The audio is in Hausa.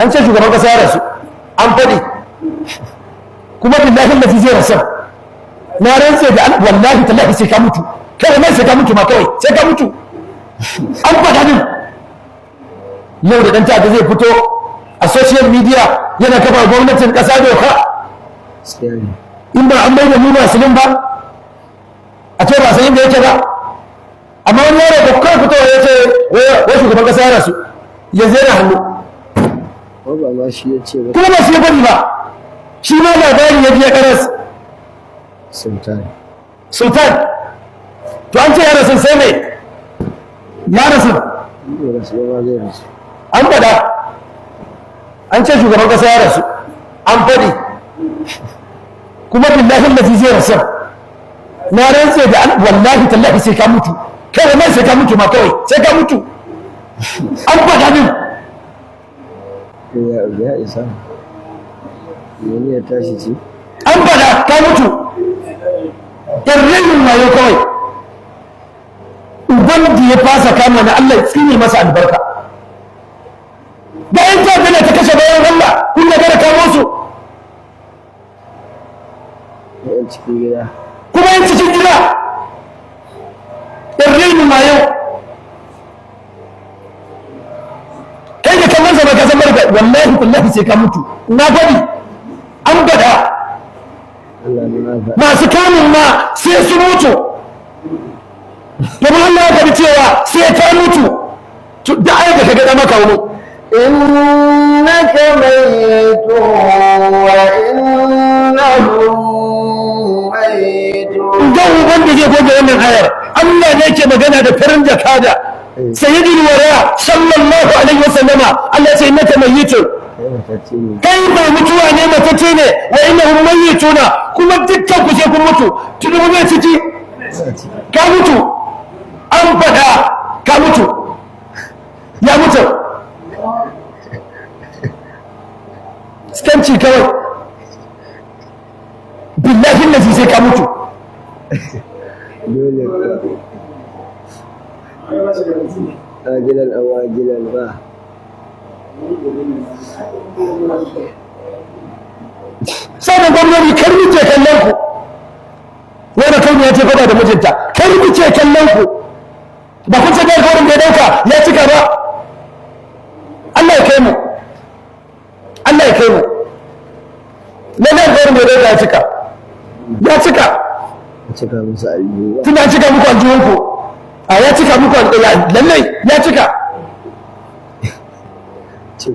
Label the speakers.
Speaker 1: An ce shugaban kasa ya rasu, an faɗi, kuma billahi lazi zai rasu. Na rantse da Allah, wallahi tallahi sai ka mutu kawai, mai sai ka mutu ma kawai, sai ka mutu. An faɗa din. Yau da ɗan ta'adda zai fito a social media yana kafa gwamnatin ƙasa doka, in ba an bai da mu musulun ba, a ce ba san inda yake ba. Amma wani yaro ba kawai fitowa ya ce wai shugaban ƙasa ya rasu, yanzu yana hannu.
Speaker 2: Ko ba ma shi ya ce ba.
Speaker 1: Kuma ba shi ya bari ba, shi ma labari ya ji ya karas.
Speaker 2: Sultan.
Speaker 1: Sultan. To, an ce ya rasu, sai mai ya rasu?
Speaker 2: Bai rasu ba ma, zai rasu.
Speaker 1: An faɗa, an ce shugaban ƙasa ya rasu, an faɗi, kuma billahi lazi zai rasu. Na rantse da Allah, wallahi tallahi sai ka mutu kawai, mai sai ka mutu ma kawai, sai ka mutu. An faɗa din.
Speaker 2: Ya isa wani ya tashi ce.
Speaker 1: An faɗa, ka mutu. Yan rainin wayo kawai. Uban da ya fasa kama na, Allah ya tsine masa albarka. Da yan ta'adda ta kashe bayan Allah, kun ga gara kamo su.
Speaker 2: Yan cikin gida.
Speaker 1: Kuma yan cikin gida, yan rainin wayo. Kai da kallon sa ba ka san barka. Wallahi wallahi sai ka mutu. Na faɗi, an faɗa.
Speaker 2: Allah ne na faɗa.
Speaker 1: Masu kamun ma sai su mutu, domin Allah ya faɗi cewa sai ka mutu. To, da ayar da ka ga dama kawo mu.
Speaker 2: إنك ميت وإنهم ميتون.
Speaker 1: Ga uban da zai goge wannan ayar. Allah ne yake magana da farin jakada, sayyidul wara sallallahu alaihi wasallama. Allah ya ce innaka mayyitun.
Speaker 2: Kai matacce ne.
Speaker 1: Kai mai mutuwa ne, matacce ne. Wa innahum mayyituna, kuma dukkan ku sai kun mutu. Tunubu bai ciki. Ka mutu, an faɗa, ka mutu, ya mutu. Iskanci kawai. Billahi lazi sai ka mutu.
Speaker 2: Dole ka ajilan aw ajilan ba.
Speaker 1: Sannan gwamnati, kar mu ce kallon ku. Wani kai ya ce faɗa da mijinta, kar mu ce kallon ku. Ba kun ce alkawarin da ya dauka ya cika ba? Allah ya kai mu, Allah ya kai mu. Lallai alkawarin da ya dauka ya cika, ya cika.
Speaker 2: A cika musu aljihu ba.
Speaker 1: Tunda an cika muku aljihunku, a ya cika muku lallai ya cika.
Speaker 2: Ce.